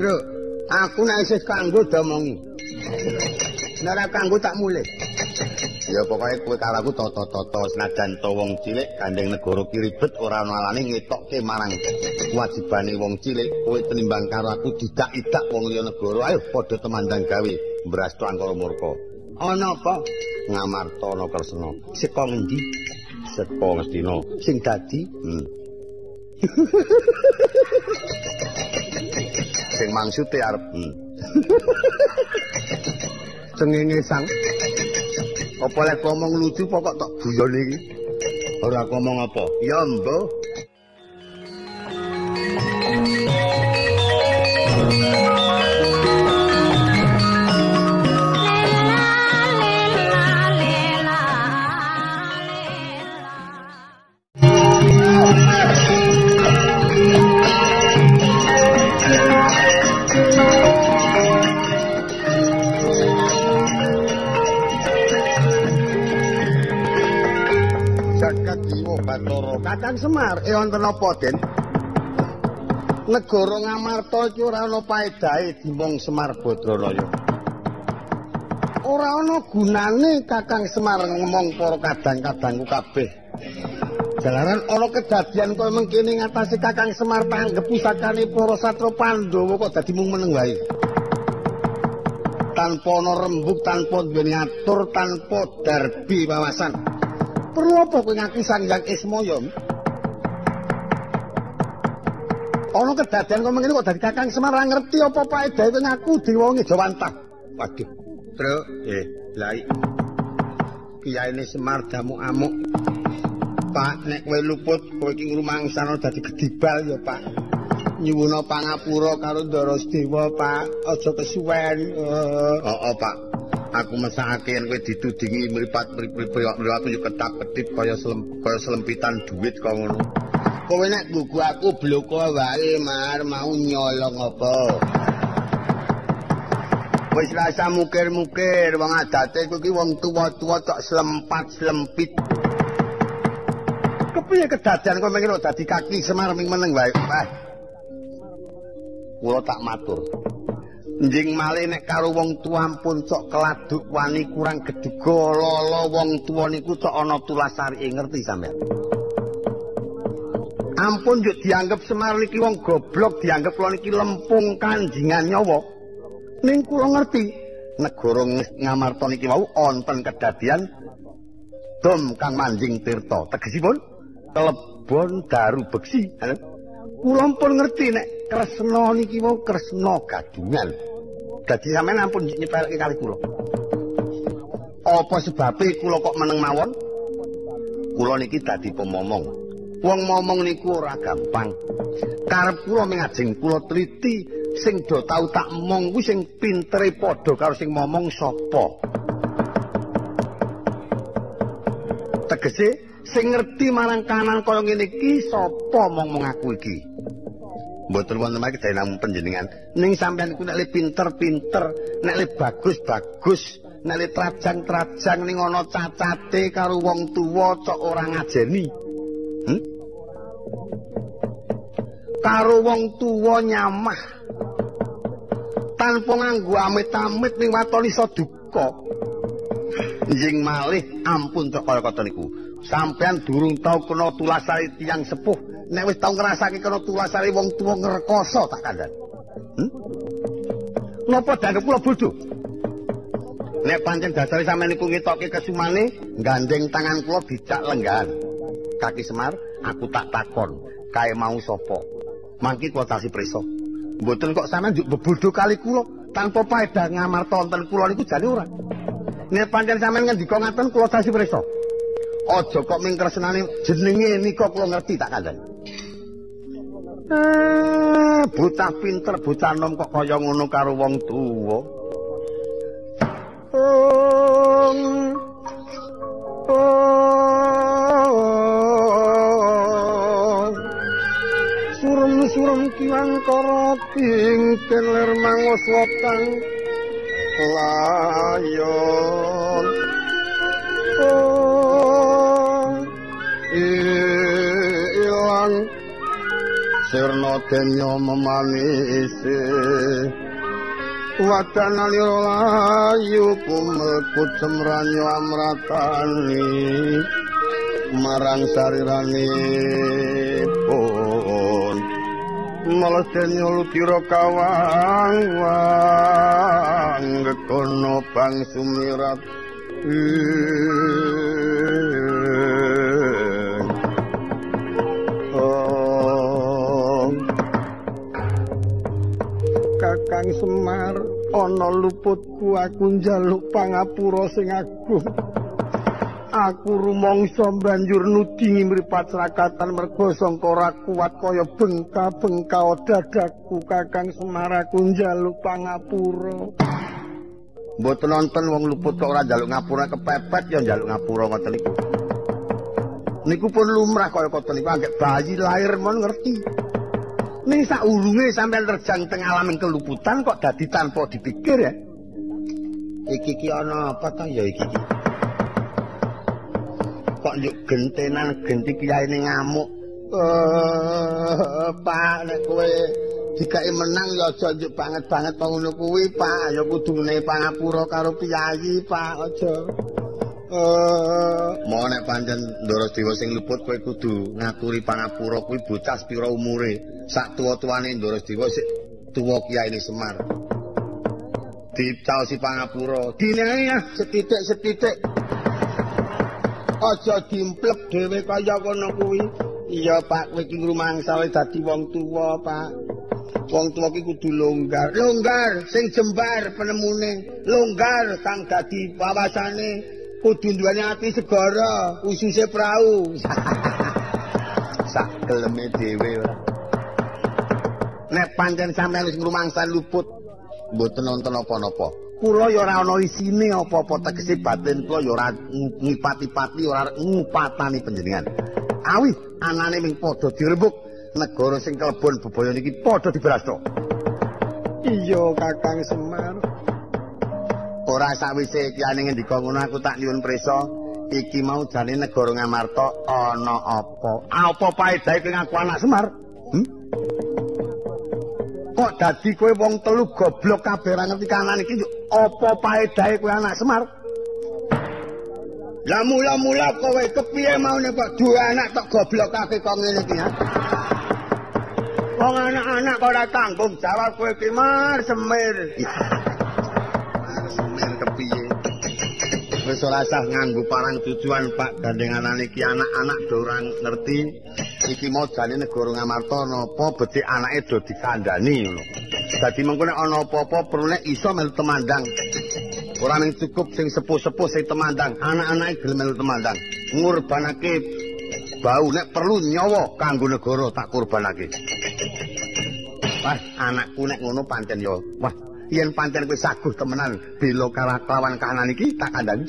Truk, aku nek isih kanggo domongi. Nek ora kanggo tak mulih. Ya pokoke kowe karo aku tata-tata senajan to wong cilik gandeng negara ki ribet ora ana alane ngetokke marang kewajibane wong cilik. Kowe tenimbang karo aku didak-idak wong liya negara. Ayo padha temandang gawe mbrasto angkara murka. Ana apa? Ngamarta ana Kresna. Saka ngendi? Saka Ngastina. Sing dadi? Sing mangsute arep. Cengenge sang. Apa lek ngomong lucu pokok tok guyon iki? Ora ngomong apa? Ya mbuh. Kakang Semar, wonten apa, Den? Negara Ngamarta iki ora ana paedahe dimong Semar Badranaya. Ora ana gunane Kakang Semar ngomong para kadang-kadangku kabeh. Jalaran ana kedadian kaya mengkene ngatasi Kakang Semar tanggep pusakane para satra Pandhawa kok dadi mung meneng wae. Tanpa ana rembug, tanpa duweni atur, tanpa darbi wawasan. Perlu apa kowe ngaku Sang Hyang Ismaya? Ana kedadian kok mengene kok dadi Kakang Semar ora ngerti apa paedahe kowe ngaku dewa ngejawantah. Waduh, Truk, lha kiyaine Semar damu amuk. Pak, nek kowe luput kowe iki ngrumangsana dadi gedibal ya, Pak. Nyuwuna pangapura karo Ndara Sedewa, Pak. Aja kesuwen. Heeh, Pak. Aku mesakake yen kowe ditudingi mripat mripat yo ketap-ketip kaya selempitan duit kaya ngono. Kowe nek gugu aku bloko wae, Mar, mau nyolong apa? Wis rasa mukir-mukir wong adate kowe iki wong tuwa-tuwa tok selempat-selempit. Kepiye kedadian kowe mengko dadi kaki Semar ming meneng wae? Wah. Kula tak matur. Njing malih nek karo wong tuwa ampun cok keladuk wani kurang geduga lala wong tuwa niku cok ana tulasarike ngerti sampean. Ampun njuk dianggep Semar niki wong goblok, dianggep kula niki lempung kanjingan nyawa. Ning kula ngerti negara Ngamarta niki wau wonten kedadian dom kang manjing tirta. Tegesipun kelebon daru beksi. Kula pun ngerti nek Kresna niki wau Kresna gadungan. Dadi sampean ampun nyepelke kali kula. Apa sebabe kula kok meneng mawon? Kula niki dadi pemomong. Wong momong niku ora gampang. Karep kula ming ajeng kula teliti sing do tau tak mong kuwi sing pintere padha karo sing momong sapa. Tegese sing ngerti marang kanan kaya ngene iki sapa mong-mong aku iki. Mboten wonten mriki dene namung panjenengan. Ning sampeyan iku nek le pinter-pinter, nek le bagus-bagus, nek le trajang-trajang ning ana cacate karo wong tuwa cok ora ngajeni. Karo wong tuwa nyamah. Tanpa nganggo amit-amit ning waton iso duka. Njing malih ampun cok kaya kata niku. Sampeyan durung tau kena tulasare tiyang sepuh. Nek wis tau ngrasake kena tulasare wong tuwa ngrekoso tak kandhani. Napa dianggep kula bodho? Nek pancen dasare sampeyan niku ngetokke kesumane, gandeng tangan kula dijak lenggahan. Kaki Semar, aku tak takon, kae mau sapa? Mangki kula tasih prisa. Mboten kok sampeyan njuk bebodho kali kula tanpa paedah Ngamarta wonten kula niku jane ora. Nek pancen sampeyan ngendika ngaten kula tasih prisa. Aja kok ming kresnane jenenge nika kula ngerti tak kandhani. Bocah pinter, bocah nom kok kaya ngono karo wong tuwa. Surem-surem kiwangkara ing ler mangoswa kang layon. Ilang Sirna denya memanise wadanalira layu kumekut semranyo amratani marang sariranipun malesenya ludira kawang wang gekono bang sumirat. Kakang Semar, ana luputku aku njaluk pangapura sing agung. Aku rumangsa banjur nudingi mripat srakatan merga sangka ora kuat kaya bengka-bengka dadaku. Kakang Semar, aku njaluk pangapura. Mboten nonton wong luput kok ora njaluk ngapura, kepepet ya njaluk ngapura ngoten niku. Niku pun lumrah kaya ngoten niku, anggek bayi lahir mon ngerti. Ning saurunge sampeyan terjang teng alam keluputan kok dadi tanpa dipikir ya. Iki ki ana apa ta ya iki ki? Kok njuk gentenan genti kiyaine ngamuk. Pak, nek kowe dikai menang ya aja njuk banget-banget ngono kuwi, Pak. Ya kudu menehi pangapura karo piyayi, Pak, aja. Mau nek pancen Ndara Dewa sing luput kowe kudu ngaturi pangapura kuwi bocah sepira umure. Sak tuwa-tuwane Ndara Dewa sik tuwa kiyaine Semar. Dicaosi pangapura. Dinehi ah sethithik-sethithik. Aja dimplek dhewe kaya ngono kuwi. Iya, Pak, kowe iki ngrumangsa wis dadi wong tuwa, Pak. Wong tuwa ki kudu longgar. Longgar sing jembar penemune, longgar kang dadi wawasane. Kudu duweni ati segara, ususe prau. Sak geleme dhewe ora. Nek pancen sampeyan wis ngrumangsa luput, mboten nonton apa-apa. Kula ya ora ana isine apa-apa, tegese batin kula ya ora ngipati-pati, ora ngupatani panjenengan. Awih anane ming padha dirembug, negara sing kelebon bebaya niki padha dibrasta. Iya, Kakang Semar. Ora sawise kiyane ngendika ngono aku tak nyuwun prisa, iki mau jane negara Ngamarta ana apa? Apa paedahe kowe ngaku anak Semar? Kok dadi kowe wong telu goblok kabeh ora ngerti kanan iki apa paedahe kowe anak Semar? Lah mula-mula kowe kepiye maune kok duwe anak tok goblokake kok ngene iki ya? Wong anak-anak kok ora tanggung jawab kowe iki Mar Semir. Semir kepiye? Wis ora usah nganggo parang tujuan Pak, gandenganane iki anak-anak do ora ngerti. Iki mau jane negara Ngamarta napa becik anake do dikandani ngono. Dadi mengko nek ana apa-apa perlu nek iso melu temandang. Ora mung cukup sing sepuh-sepuh sing temandang, anak-anake gelem melu temandang. Ngurbanake bau nek perlu nyawa kanggo negara tak kurbanake. Wah, anakku nek ngono pancen yo. Wah, yen pancen kowe saguh temenan bela kelawan kahanan iki tak kandhani.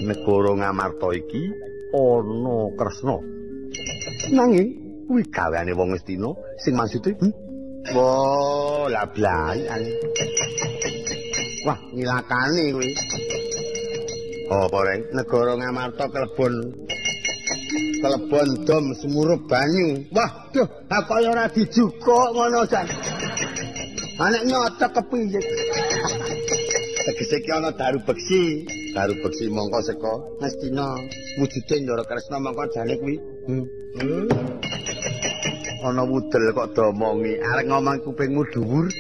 Negara Ngamarta iki ana Kresna. Nanging kuwi gaweane wong Ngastina sing maksude wah, lah blayan. Wah, nyilakane kuwi. Apa reng? Negara Ngamarta kelebon dom sumurup banyu. Wah, duh, kaya ora dijukuk ngono jan. Anek nyocok kepiye? Tegese iki ana daru beksi, daru beksi mongko saka Ngastina wujude Ndara Kresna mongko jane kuwi. Ana wudel kok domongi, arek ngomong kupingmu dhuwur.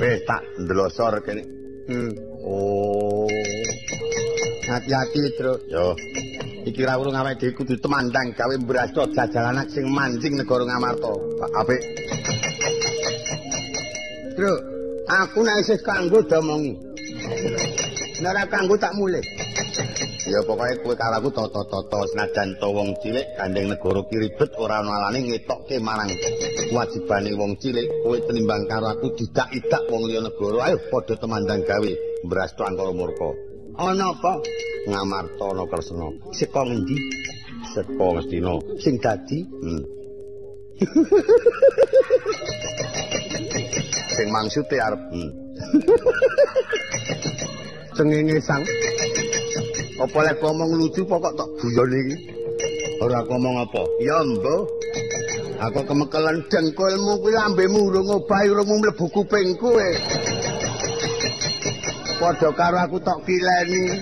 Wis tak ndelosor kene. Oh. Hati-hati, Truk. Yo. Iki ra urung awake dhewe kudu temandang gawe mbrasta jajalanak sing manjing negara Ngamarta. Pak apik. Truk, aku nek isih kanggo domongi. Nek ora kanggo tak mulih. Ya pokoke kowe karo aku tata-tata senajan to wong cilik gandeng negara ki ribet ora ana alane ngetokke marang kewajibane wong cilik, kowe tenimbang karo aku didak-idak wong liya negara. Ayo padha temandang gawe mbrasta angkara murka. Ana apa? Ngamarta ana Kresna. Saka ngendi? Saka Ngastina. Sing dadi? Sing mangsute arep. Cengenge sang. Apa lek ngomong lucu pokok tok guyon iki? Ora ngomong apa? Ya mbuh. Aku kemekelen dengkulmu kuwi lambemu urung obah urung mlebu kupingku kowe. Padha karo aku tok kileni.